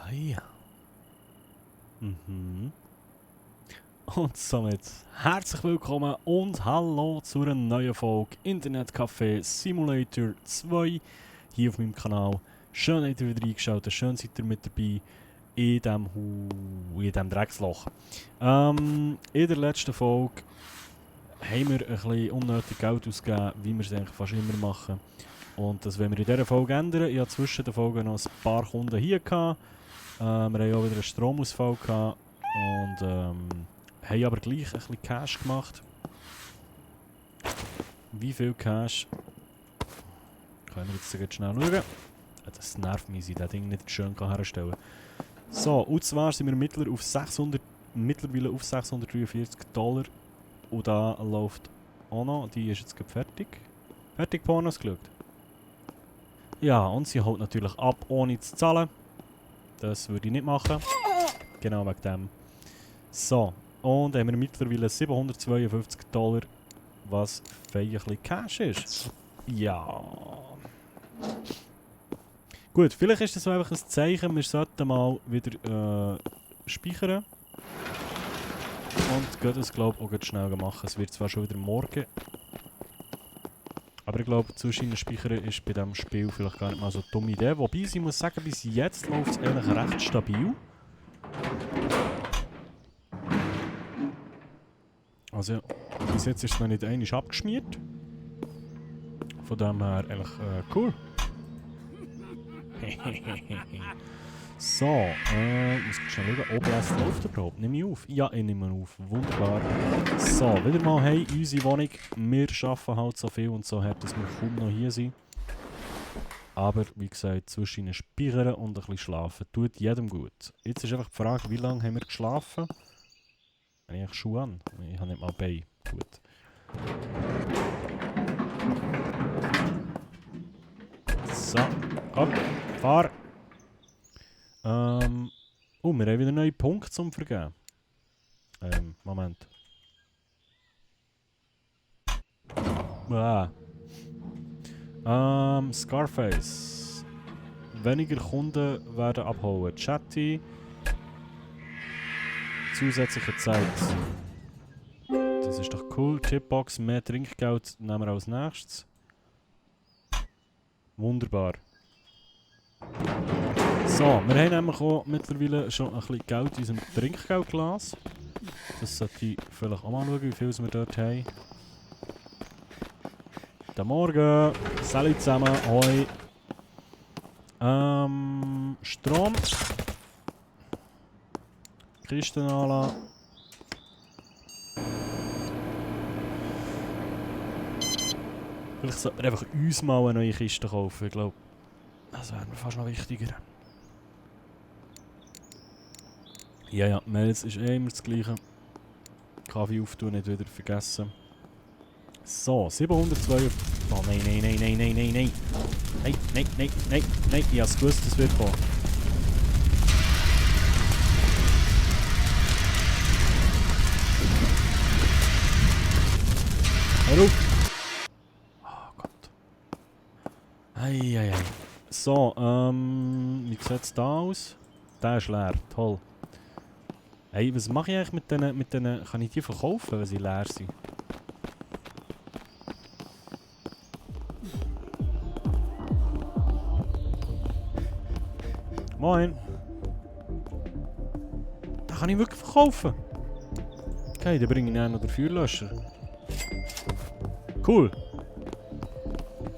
Ah ja. Mhm. Und somit herzlich willkommen und hallo zu einer neuen Folge Internetcafé Simulator 2 hier auf meinem Kanal. Schön, dass ihr wieder eingeschaltet, schön seid ihr mit dabei in diesem Drecksloch. In der letzten Folge haben wir ein bisschen unnötig Geld ausgegeben, wie wir es eigentlich fast immer machen. Und das wollen wir in dieser Folge ändern. Ich hatte zwischen den Folgen noch ein paar Kunden hier gehabt. Wir haben auch wieder einen Stromausfall gehabt und haben aber gleich ein bisschen Cash gemacht. Wie viel Cash? Können wir jetzt schnell schauen. Das nervt mich, dass ich das Ding nicht schön herstellen kann. So, und zwar sind wir mittlerweile auf $643 und da läuft auch noch, die ist jetzt gerade fertig. Fertig Pornos geschaut. Ja, und sie holt natürlich ab, ohne zu zahlen. Das würde ich nicht machen. Genau wegen dem. So, und haben wir mittlerweile $752, was fein ein bisschen Cash ist. Ja. Gut, vielleicht ist das so einfach ein Zeichen, wir sollten mal wieder speichern. Und geht es, glaube ich, auch schnell machen. Es wird zwar schon wieder morgen. Aber ich glaube, zwischen Speichern ist bei diesem Spiel vielleicht gar nicht mal so eine dumme Idee. Wobei, ich muss sagen, bis jetzt läuft es eigentlich recht stabil. Also, bis jetzt ist es noch nicht einmal abgeschmiert. Von dem her eigentlich cool. So, muss ich schnell schauen, OBS läuft überhaupt? Nehme ich auf? Ja, ich nehme auf. Wunderbar. So, wieder mal, hey, unsere Wohnung. Wir arbeiten halt so viel und so hart, dass wir kaum noch hier sind. Aber, wie gesagt, zwischen speichern und ein bisschen schlafen tut jedem gut. Jetzt ist einfach die Frage, wie lange haben wir geschlafen? Habe ich eigentlich Schuhe an? Ich habe nicht mal Beine. Gut. So, komm, fahr! Wir haben wieder neue Punkte zum Vergeben. Moment. Scarface. Weniger Kunden werden abholen. Chatty. Zusätzliche Zeit. Das ist doch cool. Tipbox, mehr Trinkgeld nehmen wir als nächstes. Wunderbar. So, wir haben nämlich auch mittlerweile schon ein bisschen Geld in unserem Trinkgeldglas. Das sollte ich vielleicht auch mal schauen, wie viel wir dort haben. Guten Morgen! Salut zusammen! Hoi! Strom. Kisten anlassen. Vielleicht sollten wir einfach uns mal eine neue Kiste kaufen. Ich glaube, das wäre mir fast noch wichtiger. Ja, Mails ist eh immer das Gleiche. Kaffee auftun, nicht wieder vergessen. So, 702. Oh nein. Nein. Ich hab's gewusst, das wird kommen. Hör auf! Oh Gott. Ei. So, wie sieht es da aus? Der ist leer, toll. Hey, was mache ich eigentlich mit denen? Kann ich die verkaufen, wenn sie leer sind? Moin! Da kann ich wirklich verkaufen. Okay, dann bringe ich einen noch den Feuerlöscher. Cool!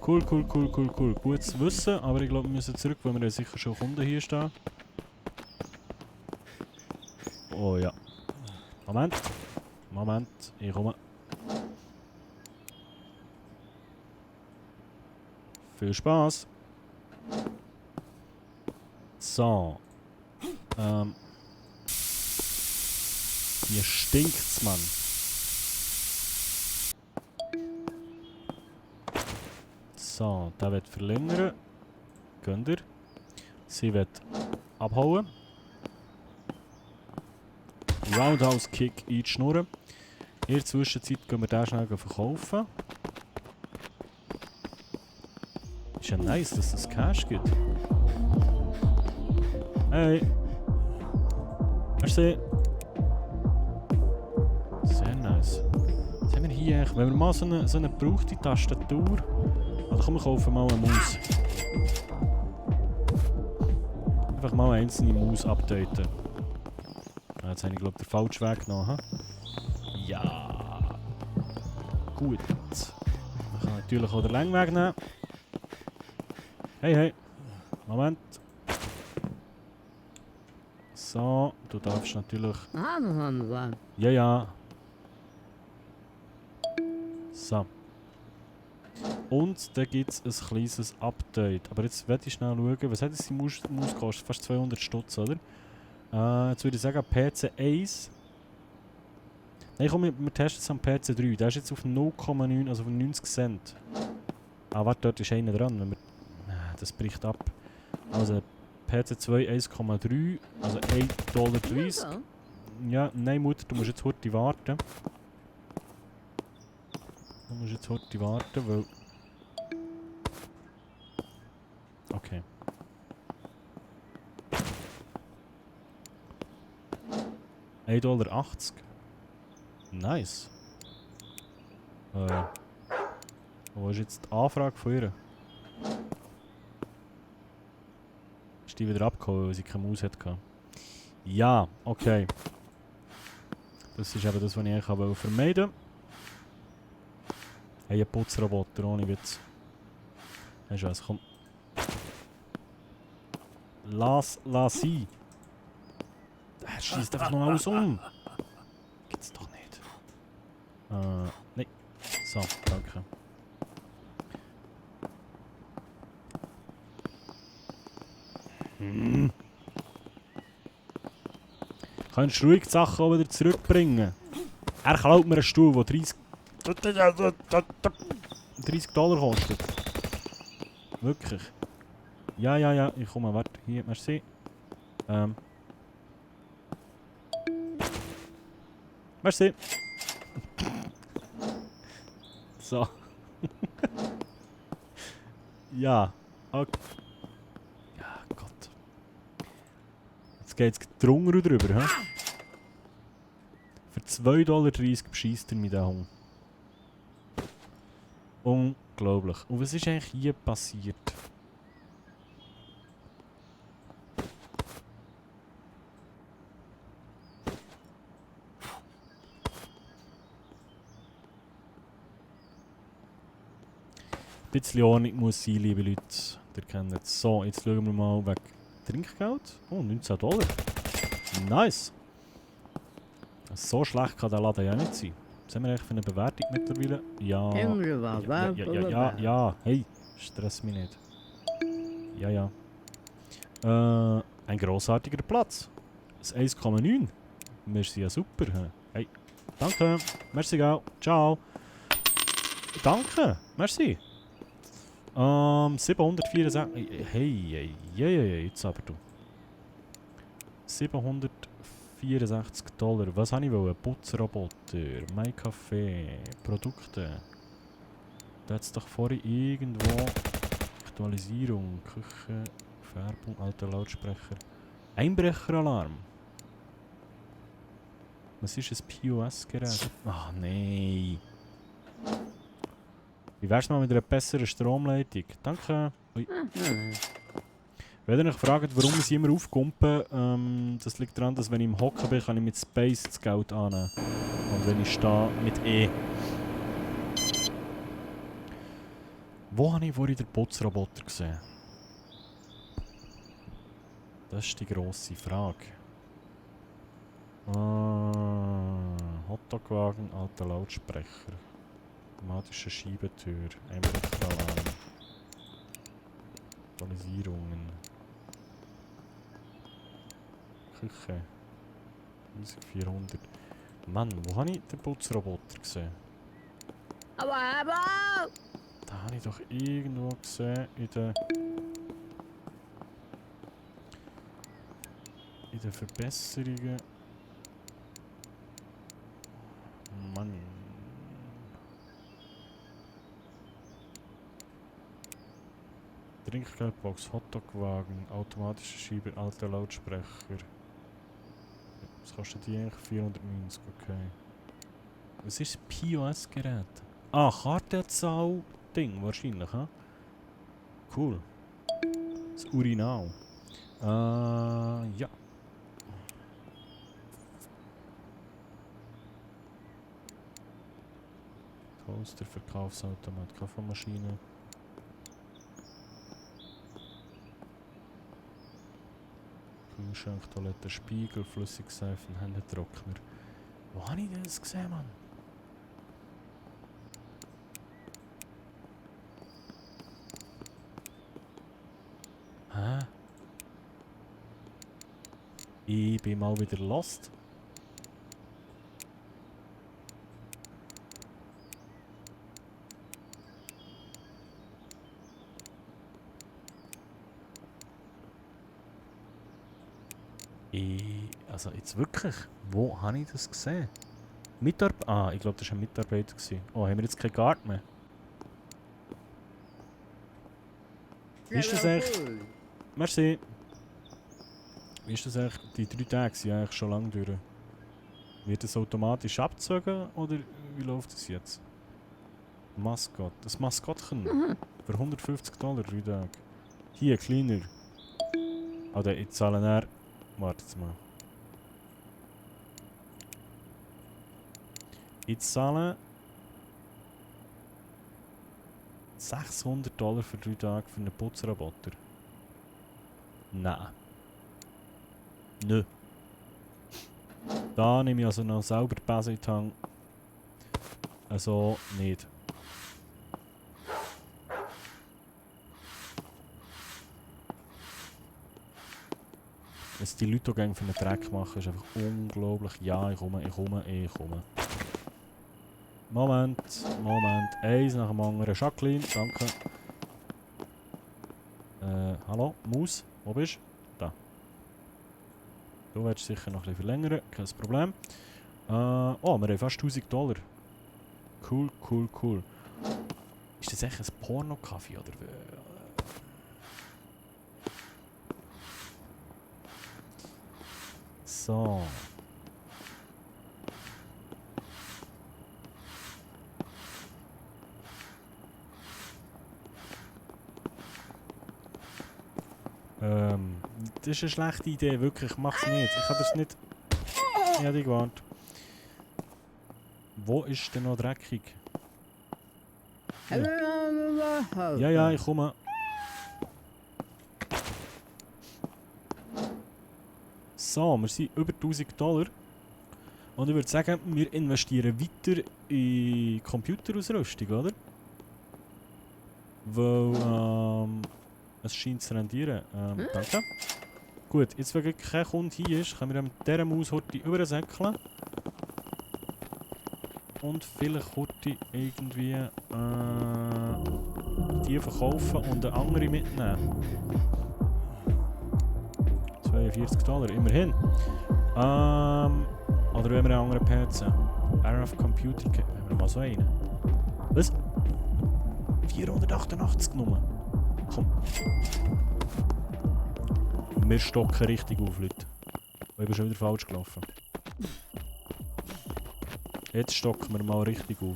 Cool. Gut zu wissen, aber ich glaube, wir müssen zurück, weil wir ja sicher schon Kunden hier stehen. Oh ja. Moment, ich komme. Viel Spaß. So. Hier stinkt's, Mann. So, der wird verlängern. Gönnt ihr. Sie wird abhauen. Roundhouse Kick einschnurren. In der Zwischenzeit gehen wir den schnell verkaufen. Ist ja nice, dass es Cash gibt. Hey! Merci. Sehr nice. Was haben wir hier eigentlich? Wenn wir mal so eine gebrauchte Tastatur... Oder komm, wir kaufen mal eine Maus. Einfach mal eine einzelne Maus updaten. Jetzt habe ich glaube den falschen Weg genommen. Ja. Gut. Man kann natürlich auch den langen Weg nehmen. Hey, hey. Moment. So, du darfst natürlich... Ja, ja. So. Und dann gibt es ein kleines Update. Aber jetzt werde ich schnell schauen, was hat die Maus gekostet? Fast 200 Stutz, oder? Jetzt würde ich sagen PC 1. Nein, komm, wir testen es am PC 3. Der ist jetzt auf 0,9, also auf 90 Cent. Ah, warte, dort ist einer dran. Wenn wir, das bricht ab. Also PC 2 1,3, also $1,30. Ja, nein Mutter, du musst jetzt heute warten. Du musst jetzt heute warten, weil... Okay. $1,80. Nice. Wo ist jetzt die Anfrage von ihr? Ist die wieder abgehauen, weil sie keine Maus hatte? Ja, okay. Das ist eben das, was ich eigentlich vermeiden wollte. Hey, ein Putzroboter, ohne Witz. Weißt du was, komm. Lass sein. Er schießt einfach noch alles um. Gibt's doch nicht. Nein. So, danke. Kannst du ruhig die Sachen auch wieder zurückbringen? Er klaut mir einen Stuhl, der 30 $30 kostet. Wirklich. Ja, ja, ja. Ich komme, warte. Hier, merci. Merci. So. Ja. Okay. Ja, Gott. Jetzt geht's drunter drüber, hä? Für $2,30 bescheisst er mich den Hund. Unglaublich. Und was ist eigentlich hier passiert? Ein bisschen Ordnung muss sein, liebe Leute. Ihr kennt es. So, jetzt schauen wir mal weg. Trinkgeld? Oh, $19. Nice! So schlecht kann der Laden ja nicht sein. Was haben wir eigentlich für eine Bewertung mittlerweile? Ja. Ja. Hey, stress mich nicht. Ja. Ein grossartiger Platz. Das 1,9. Wir sind ja super. Hey, danke. Merci, auch. Ciao. Danke. Merci. 764. Hey, jetzt aber du. $764. Was habe ich wollen? Putzroboter, mein Kaffee, Produkte. Da hat es doch vorhin irgendwo Aktualisierung, Küche, Färbung, alter Lautsprecher. Einbrecheralarm. Was ist ein POS-Gerät? Ach nein. Wie wär's mal mit einer besseren Stromleitung? Danke. Ui. Wenn ihr euch fragt, warum ich immer aufkumpe, das liegt daran, dass wenn ich im Hocken bin, kann ich mit Space das Geld annehmen. Und wenn ich stehe, mit E. Wo habe ich vorhin den Putzroboter gesehen? Das ist die grosse Frage. Hotdogwagen, alter Lautsprecher. Automatische Schiebetür, Einbrechalarm. Aktualisierungen. Küche. 1400. Mann, wo habe ich den Putzroboter gesehen? Da habe ich doch irgendwo gesehen in den Verbesserungen. Mann. Trinkgeldbox, Hotdogwagen, automatische Schieber, alter Lautsprecher. Was kostet die eigentlich? 490, okay. Was ist das POS-Gerät? Ah, Kartenzahl-Ding wahrscheinlich, ha? Cool. Das Urinal. Ja. Toaster, Verkaufsautomat, Kaffeemaschine. Kühlschrank, Toilette, Spiegel, Flüssigseifen, Händetrockner. Wo habe ich das gesehen, Mann? Hä? Ich bin mal wieder lost. Also jetzt wirklich, wo habe ich das gesehen? Ich glaube, das war ein Mitarbeiter. Oh, haben wir jetzt keinen Guard mehr? Wie ist das eigentlich? Merci. Wie ist das eigentlich? Die 3 Tage sind eigentlich schon lange durch. Wird das automatisch abgezogen oder wie läuft das jetzt? Maskott. Das Maskottchen. Für $150 3 Tage. Hier, kleiner. Oder ich zahle näher. Wartet mal. Ich zahle $600 für 3 Tage für einen Putzroboter. Nein. Nö. Da nehme ich also noch selber die Base in die Hand. Also nicht. Was die Leute hier für einen Dreck machen, ist einfach unglaublich. Ja, ich komme. Moment. Eins nach dem anderen. Jacqueline, danke. Hallo, Maus, wo bist du? Da. Du willst sicher noch ein bisschen verlängern, kein Problem. Oh, wir haben fast $1000. Cool. Ist das echt ein Porno-Kaffee oder? So. Das ist eine schlechte Idee, wirklich. Mach's nicht. Ich kann das nicht. Ich habe dich gewarnt. Wo ist denn noch dreckig? Ja, ich komme. So, wir sind über $1000. Und ich würde sagen, wir investieren weiter in Computerausrüstung, oder? Weil, es scheint zu rendieren. Danke. Gut, jetzt wenn kein Kunde hier ist, können wir mit dieser Maus heute übersäckeln. Und vielleicht heute irgendwie die verkaufen und eine andere mitnehmen. $42, immerhin. Oder wenn wir einen anderen PC. RF Computer, wenn wir mal so einen. Was? 488 Nummer. Komm. Wir stocken richtig auf, Leute. Ich bin schon wieder falsch gelaufen. Jetzt stocken wir mal richtig auf.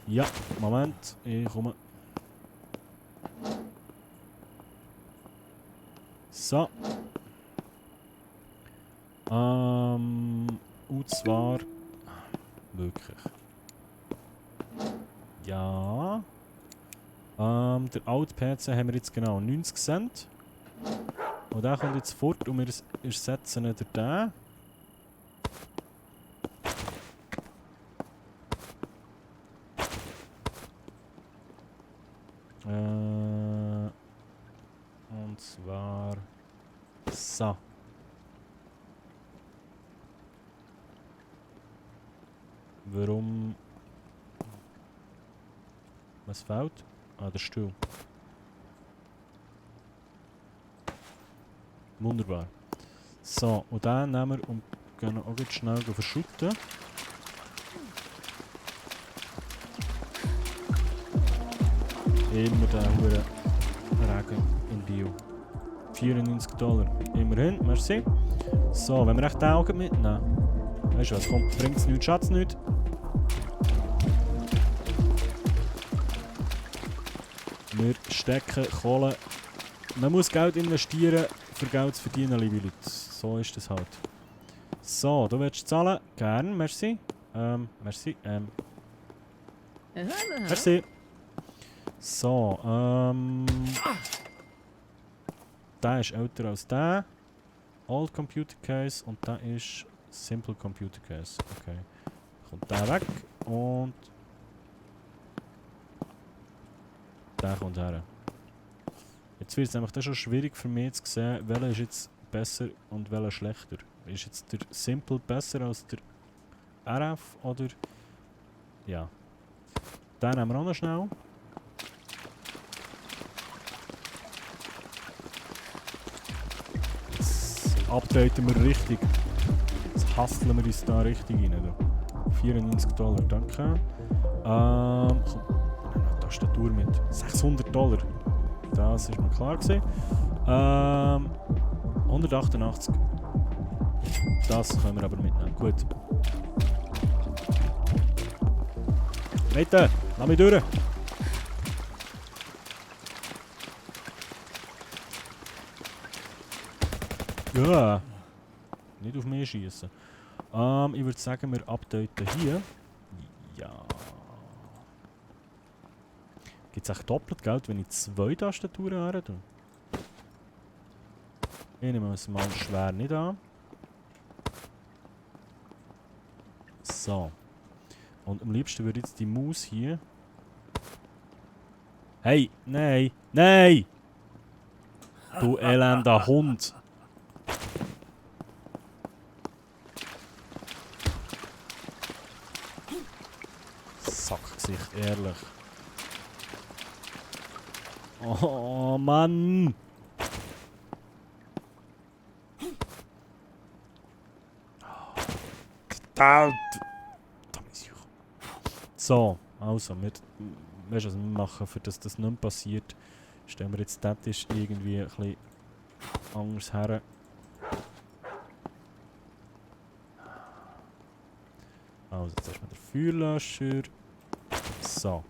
Ja, Moment, ich komme. So. Und zwar... Wirklich. Ja. Der alte PC haben wir jetzt genau 90 Cent. Und der kommt jetzt fort und wir ersetzen ihn durch den. Und zwar... So. Warum... Was fehlt? Ah, der Stuhl. Wunderbar. So, und den nehmen wir und gehen auch jetzt schnell verschütten. Immer den hohen Regen in Bio. $94. Immerhin, merci. So, wenn wir echt die Augen mitnehmen. Weißt du was, kommt, bringt es nichts, schadet es nichts. Wir stecken Kohle. Man muss Geld investieren, für Geld zu verdienen, liebe Leute. So ist das halt. So, du willst zahlen? Gern, merci. Merci. Merci. So, der ist älter als der. Old Computer Case und der ist Simple Computer Case. Okay. Kommt der weg und der kommt her. Jetzt wird es nämlich das schon schwierig für mich zu sehen, welcher ist jetzt besser und welcher schlechter. Ist jetzt der Simple besser als der RF oder... Ja. Den nehmen wir auch noch schnell. Jetzt updaten wir richtig. Jetzt hustlen wir uns da richtig rein. $94, danke. Komm, eine Tastatur mit $600. Das ist mir klar gewesen. 188. Das können wir aber mitnehmen. Gut. Bitte, lass mich durch. Ja. Nicht auf mich schießen. Ich würde sagen, wir updaten hier. Ja. Gibt es echt doppelt Geld, wenn ich 2 Tastaturen her tue? Ich nehme es mal schwer nicht an. So. Und am liebsten würde jetzt die Maus hier... Hey, nein, nein! Du elender Hund! Sackgesicht, ehrlich. Oh Mann! Verdammt! So, also, weißt du, was wir machen, für das das nicht passiert, stellen wir jetzt den Tisch irgendwie ein bisschen anders her. Also, jetzt erstmal der Feuerlöscher. So.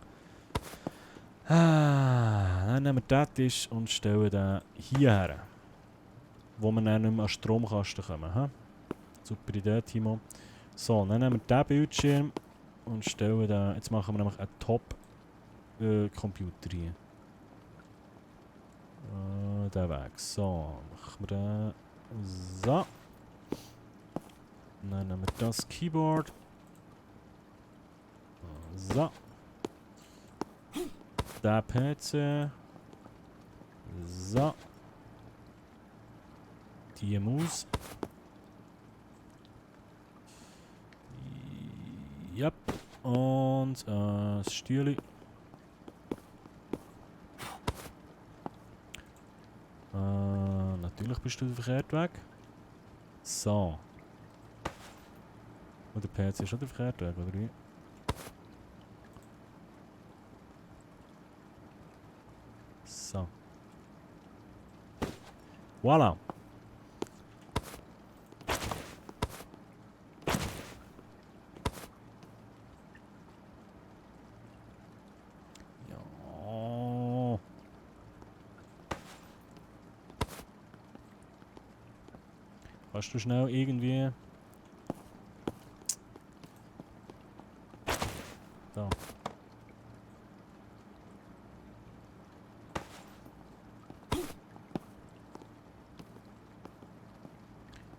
Dann nehmen wir den Tisch und stellen den hier her. Wo wir dann nicht mehr an den Stromkasten kommen. He? Super Idee, Timo. So, dann nehmen wir diesen Bildschirm und stellen den. Jetzt machen wir nämlich einen Top-Computer hier. Den Weg. So, machen wir den. So. Dann nehmen wir das Keyboard. So. Der PC. So. Die Maus. Yep. Und das Stühle. Natürlich bist du der verkehrte Weg. So. Und der PC ist schon der verkehrte Weg, oder wie? So. Voilà. Ja. Kannst du schnell irgendwie... Da.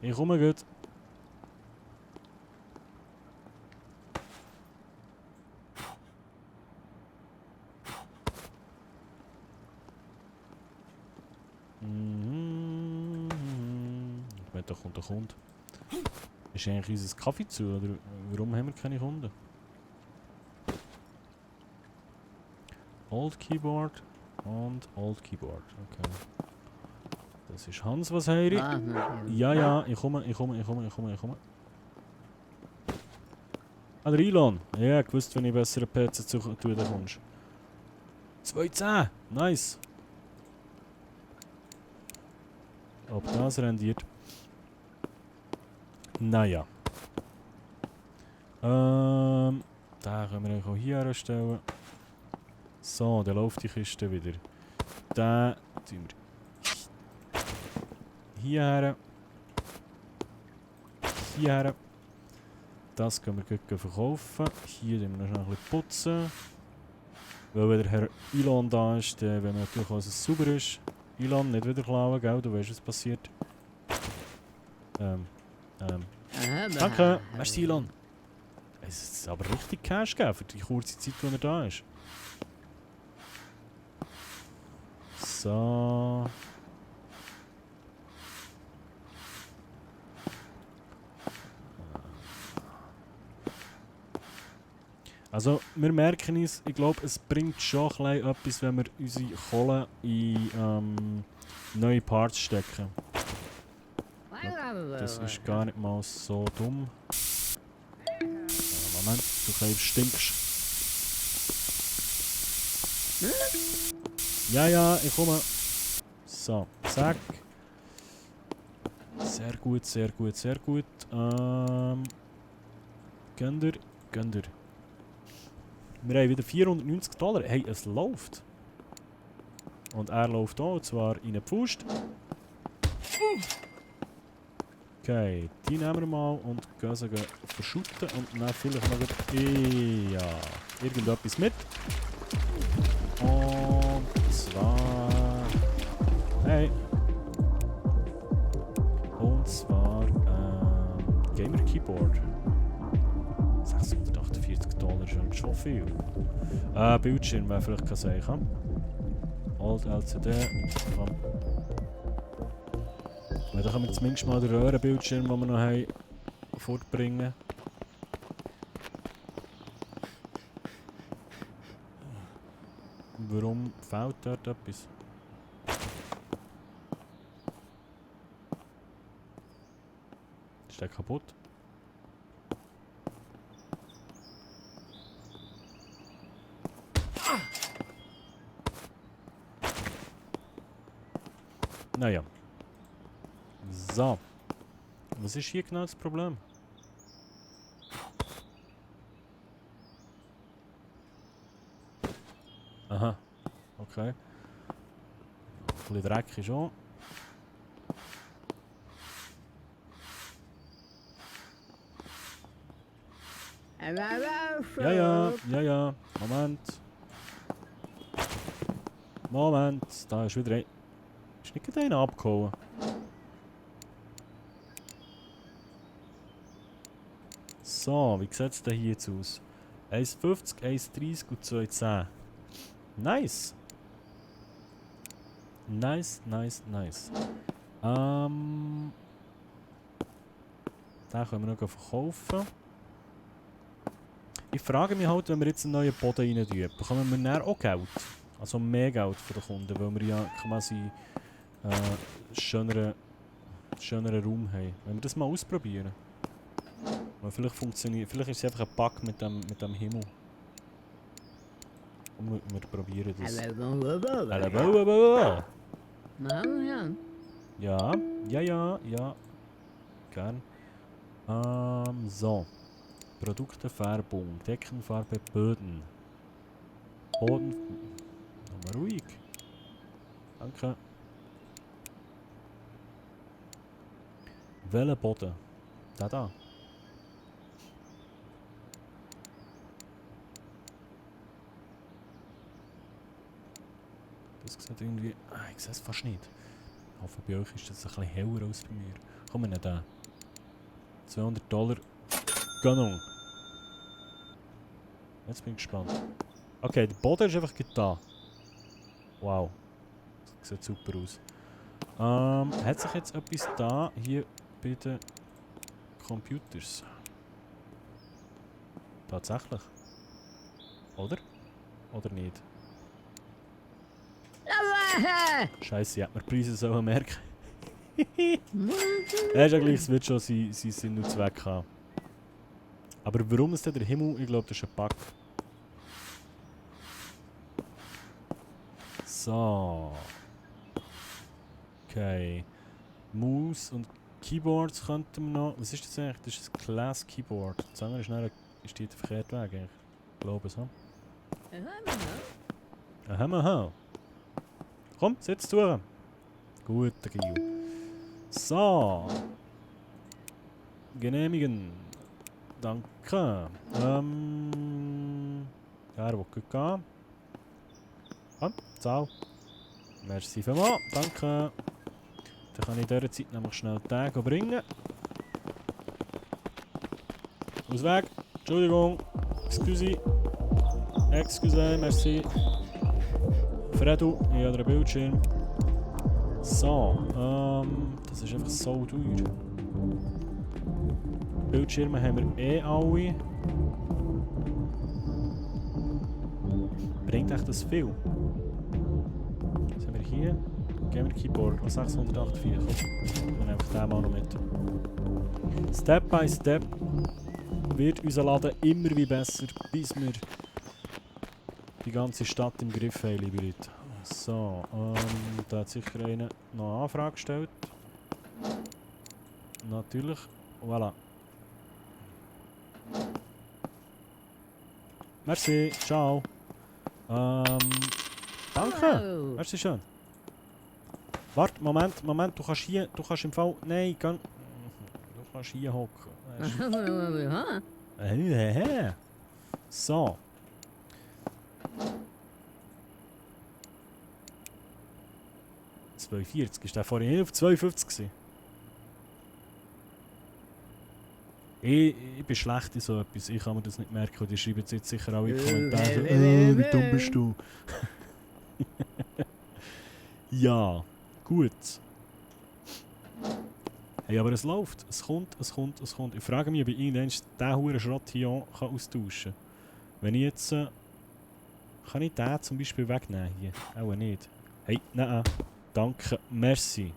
Ich komme gut. Wenn da kommt, da kommt. Ist eigentlich unser Kaffee zu, oder warum haben wir keine Kunden? Old Keyboard und Old Keyboard, okay. Das ist Hans, was höre ich? Ja, ja, ich komme. Ah, der Elon. Ja, ich wusste, wenn ich bessere PC zu tun, dann kommst du. 210, nice. ob das rendiert. Naja. Den können wir auch hier herstellen. So, dann läuft die Kiste wieder. Den tun wir hierher. Hierher. Das können wir gleich verkaufen. Hier tun wir noch ein bisschen putzen. Weil wenn der Herr Elon da ist, dann wollen wir natürlich auch, dass es sauber ist. Elon, nicht wieder klauen, gell? Du weißt, was passiert. Danke, merci Elon. Es ist aber richtig Cash gegeben für die kurze Zeit, die er da ist. So. Also, wir merken es, ich glaube, es bringt schon ein etwas, wenn wir unsere Kohle in neue Parts stecken. Das ist gar nicht mal so dumm. Moment, du stinkst. Ja, ja, ich komme. So, zack. Sehr gut, sehr gut, sehr gut. Gönnt ihr. Wir haben wieder $490. Hey, es läuft. Und er läuft auch, und zwar in eine Pfust. Okay, die nehmen wir mal und gehen sie verschütten und dann vielleicht noch irgendetwas mit. Und zwar... Hey! Und zwar Gamer Keyboard. $648 ist schon viel. Bildschirm wäre vielleicht kein Zeichen. Alt LCD. Komm. Weil da können wir zumindest mal den Röhrenbildschirm, den wir noch haben, fortbringen. Warum fehlt dort etwas? Ist der kaputt? Naja. So. Was ist hier genau das Problem? Aha. Okay. Ein bisschen Dreck ist schon. Ja. Moment. Da ist wieder ein... Ist nicht gerade einer abgehauen? So, wie sieht es denn hier jetzt aus? 1,50, 1,30 und 2,10. Nice! Nice. Den können wir noch verkaufen. Ich frage mich halt, wenn wir jetzt einen neuen Boden rein tun, bekommen wir dann auch Geld? Also mehr Geld von den Kunden, weil wir ja quasi schöneren Raum haben. Wenn wir das mal ausprobieren. Weil vielleicht funktioniert, vielleicht ist es einfach ein Bug mit dem Himmel. Und wir probieren das. Ja. Gern. So. Produktefärbung, Deckenfarbe, Böden. Boden. Nochmal ruhig. Danke. Welcher Boden? Da. Das sieht irgendwie... ich sehe es fast nicht. Ich hoffe, bei euch ist das ein bisschen heller als bei mir. Komm, wir nehmen den. $200. Gönnung. Jetzt bin ich gespannt. Okay, der Boden ist einfach da. Wow. Das sieht super aus. Hat sich jetzt etwas da hier bei den Computers? Tatsächlich. Oder? Oder nicht? Scheiße, hat man die Preise so merken. Er ist ja gleich, es wird schon sein Sinn und Zweck haben. Aber warum ist denn der Himmel? Ich glaube, das ist ein Bug. So. Okay. Maus und Keyboards könnten wir noch... Was ist das eigentlich? Das ist ein Class Keyboard. Das andere ist, dann, ist die der verkehrte Weg eigentlich. Ich glaube so. Aha. Komm, sitz durch. Gut, Gil. So. Genehmigen. Danke. Ja, wo geht gehen? Komm, zahl. Merci vielmals. Danke. Dann kann ich in dieser Zeit nämlich schnell Tage bringen. Ausweg. Entschuldigung. Excuse, merci. Fredu, ich habe einen Bildschirm. So, das ist einfach so teuer. Bildschirme haben wir alle. Bringt echt das viel? Was haben wir hier? Gamer Keyboard, 684. Komm, wir nehmen einfach den mal noch mit. Step by Step wird unser Laden immer wie besser, bis wir die ganze Stadt im Griff haben, liebe Leute. So, da hat sicher einer noch eine Anfrage gestellt. Natürlich. Voilà. Merci, ciao. Danke. Merci schön. Warte, Moment, du kannst hier, du kannst im Fall... Nein, du kannst hier hocken. So. Ist der vorhin nicht auf 52 gewesen? Ich bin schlecht in so etwas, ich kann mir das nicht merken. Die schreiben jetzt sicher auch in die Kommentare so, wie dumm bist du? Ja, gut. Hey, aber es läuft. Es kommt. Ich frage mich, ob ich irgendwann diesen huren Schrott hier austauschen kann. Wenn ich jetzt... kann ich den zum Beispiel wegnehmen hier? Auch nicht. Hey, nein. Danke, merci.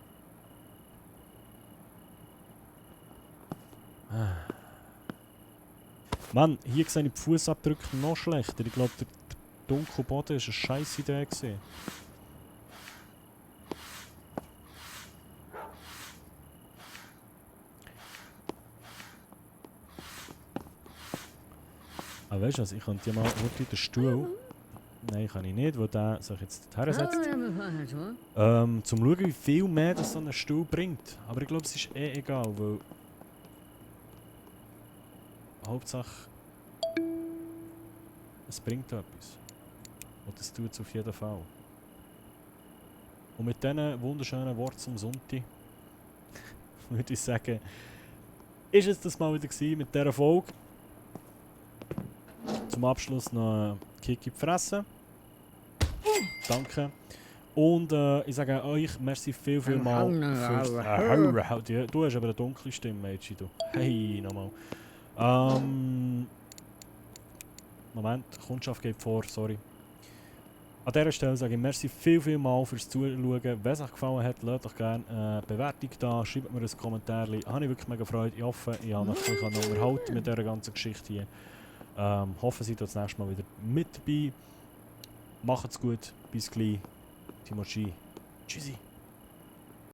Mann, hier sehe ich die Fußabdrücke noch schlechter. Ich glaube, der dunkle Boden war eine scheisse Idee gewesen. Ah, weißt du was? Ich könnte ja mal wirklich den Stuhl... Nein, kann ich nicht, weil der sich jetzt dorthin setzt. Zum schauen, wie viel mehr das so ein Stuhl bringt. Aber ich glaube, es ist eh egal, weil... Hauptsache... Es bringt etwas. Und das tut es auf jeden Fall. Und mit diesen wunderschönen Worten zum Sonntag würde ich sagen, ist es das mal wieder gewesen mit dieser Folge. Zum Abschluss noch ein Kick in die Fresse. Danke. Und ich sage euch, merci viel mal. Du hast aber eine dunkle Stimme, Mädchen. Du. Hey, nochmal. Moment, Kundschaft geht vor, sorry. An dieser Stelle sage ich merci viel mal fürs Zuschauen. Wenn es euch gefallen hat, lasst doch gerne eine Bewertung da, schreibt mir ein Kommentar. Habe ich wirklich mega Freude. Ich hoffe, ich habe euch noch unterhalten mit dieser ganzen Geschichte hier. Hoffe, seid das nächste Mal wieder mit dabei. Macht's gut, bis gleich. Timochi. Tschüssi.